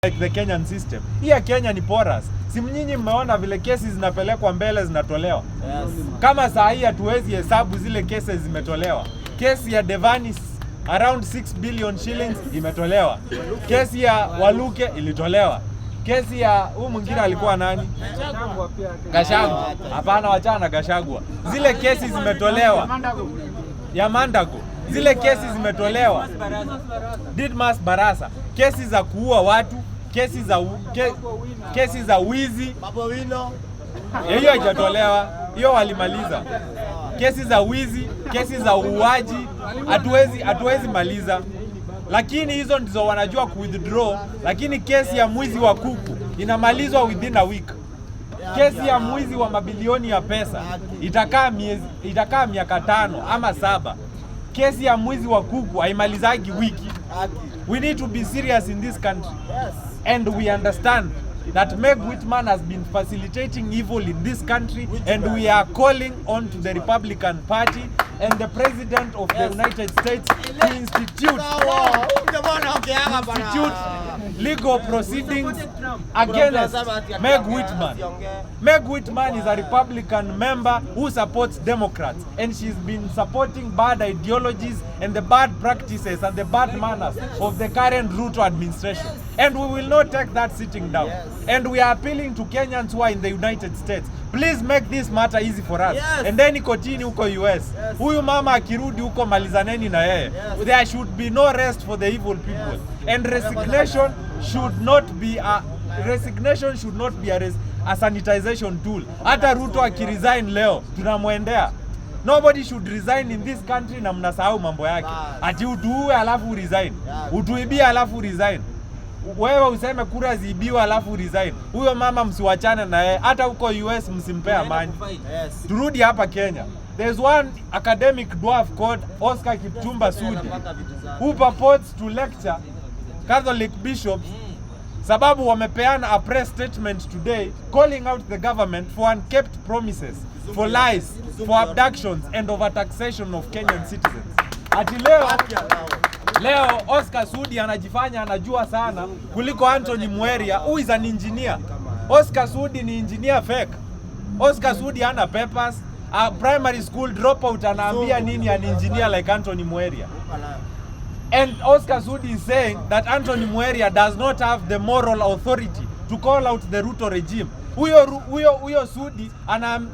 Like the Kenyan system. Hii ya Kenya ni porous. Si nyinyi mmeona vile kesi zinapelekwa mbele zinatolewa? Yes. Kama saa hii hatuwezi hesabu zile kesi zimetolewa. Kesi ya Devanis around 6 billion shillings imetolewa. Kesi ya Waluke ilitolewa. Kesi ya huyu mwingine alikuwa nani? Gachagua. Hapana, wachana na Gachagua. Zile kesi zimetolewa. Ya Mandago. Zile kesi zimetolewa. Didmas Barasa. Kesi za kuua watu, kesi za wizi. Babu Owino. Hiyo haijatolewa, hiyo walimaliza. Kesi za wizi, kesi za uuaji, hatuwezi maliza, lakini hizo ndizo wanajua ku withdraw. Lakini kesi ya mwizi wa kuku inamalizwa within a week. Kesi ya mwizi wa mabilioni ya pesa itakaa miaka 5 ama 7. Kesi ya mwizi wa kuku haimalizagi wiki. Haki. We need to be serious in this country. Yes. And we understand that Meg Whitman has been facilitating evil in this country, and we are calling on to the Republican Party and the President of the United States to institute Sawa. Huyu jamaa anaongeaga bana. institute legal proceedings against Meg Whitman. Meg Whitman is a Republican member who supports Democrats, and she's been supporting bad ideologies and the bad practices and the bad manners of the current Ruto administration. And we will not take that sitting down. And we are appealing to Kenyans who are in the United States. Please make this matter easy for us. Endeni kotini huko US. Huyu mama akirudi huko, malizaneni na yeye. There should be no rest for the evil people. And resignation should not be a sanitization tool. Hata Ruto akiresign leo, tunamwendea. Nobody should resign in this country na mnasahau mambo yake. Ati utuue alafu resign. Utuibie alafu resign. Wewe useme kura ziibiwe alafu resign. Huyo mama msiwachane na yeye. Hata huko US msimpe amani. Turudi hapa Kenya. There's one academic dwarf called Oscar Kipchumba Sudi who purports to lecture Catholic bishops sababu wamepeana a press statement today calling out the government for unkept promises, for lies, for abductions and overtaxation of Kenyan citizens. Ati leo Oscar Sudi anajifanya anajua sana kuliko Anthony Muheria, who is an engineer. Oscar Sudi ni engineer fake. Oscar Sudi hana papers, a primary school dropout anaambia nini an engineer like Anthony Muheria? And Oscar Sudi is saying that Anthony Muheria does not have the moral authority to call out the Ruto regime. Huyo Sudi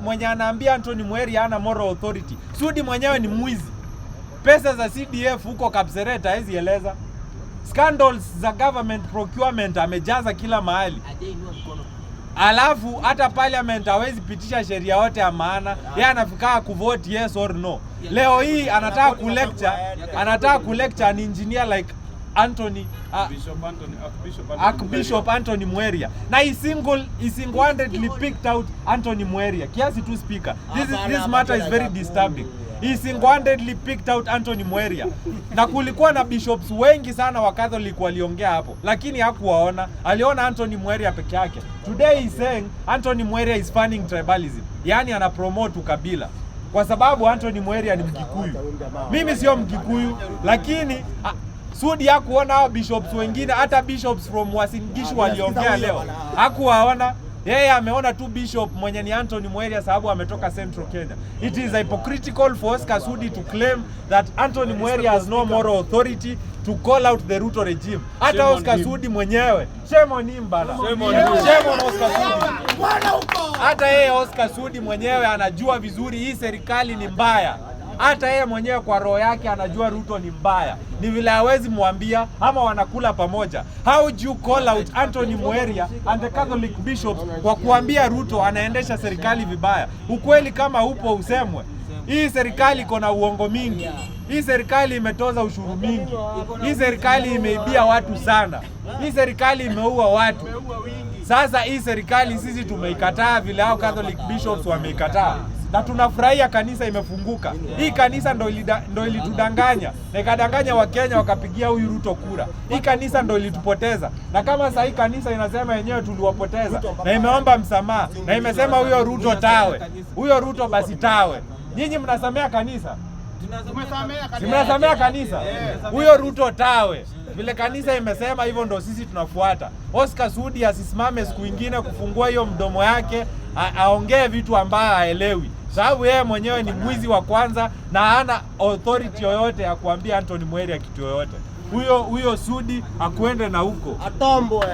mwenye anaambia Anthony Muheria hana moral authority. Sudi mwenyewe ni mwizi. Pesa za CDF huko Kapseret hawezi eleza. Scandals za government procurement amejaza kila mahali. Alafu hata parliament hawezi pitisha sheria yote ya maana. Yeye anafikaa kuvote yes or no. Leo hii anataka kulecture an engineer like Anthony Bishop Anthony, Archbishop Anthony. Archbishop Anthony Muheria. Na he single-handedly picked out Anthony Muheria. Kiasi tu, Speaker. This matter is very disturbing. He single-handedly picked out Anthony Muheria. Na kulikuwa na bishops wengi sana wa Catholic waliongea hapo, lakini hakuwaona. Aliona Anthony Muheria peke yake. Today he's saying Anthony Muheria is fanning tribalism. Yaani ana promote ukabila. Kwa sababu Anthony Muheria ni Mkikuyu. Mimi sio Mkikuyu, lakini Sudi hakuona hao bishops wengine, hata bishops from Uasin Gishu waliongea leo. Hakuwaona. Yeye ameona tu bishop mwenye ni Anthony Muheria sababu ametoka Central Kenya. It is hypocritical for Oscar Sudi to claim that Anthony Muheria has no moral authority to call out the Ruto regime. Hata Shame on Oscar him. Sudi mwenyewe. Shame on him, bana. Shame on him. Shame on Oscar Sudi. Bwana huko. Hata yeye Oscar Sudi mwenyewe anajua vizuri hii serikali ni mbaya. Hata yeye mwenyewe kwa roho yake anajua Ruto ni mbaya, ni vile hawezi mwambia ama wanakula pamoja. How do you call out Anthony Muheria and the Catholic bishops kwa kuambia Ruto anaendesha serikali vibaya? Ukweli kama upo usemwe. Hii serikali iko na uongo mingi. Hii serikali imetoza ushuru mingi. Hii serikali imeibia watu sana. Hii serikali imeua watu. Sasa hii serikali sisi tumeikataa vile hao Catholic bishops wameikataa, na tunafurahia kanisa imefunguka. Hii kanisa ndo ilitudanganya na ikadanganya Wakenya wakapigia huyu Ruto kura. Hii kanisa ndo ilitupoteza, na kama saa hii kanisa inasema yenyewe tuliwapoteza na imeomba msamaha na imesema huyo Ruto tawe, huyo Ruto basi tawe. Nyinyi mnasamea kanisa? Si mnasamea kanisa? Huyo Ruto tawe. Vile kanisa imesema hivyo ndo sisi tunafuata. Oscar Sudi asisimame siku ingine kufungua hiyo mdomo yake aongee vitu ambayo haelewi, sababu yeye mwenyewe ni mwizi wa kwanza na hana authority yoyote ya kuambia Anthony Mweria kitu yoyote. Huyo Sudi akuende na huko. Atombwe.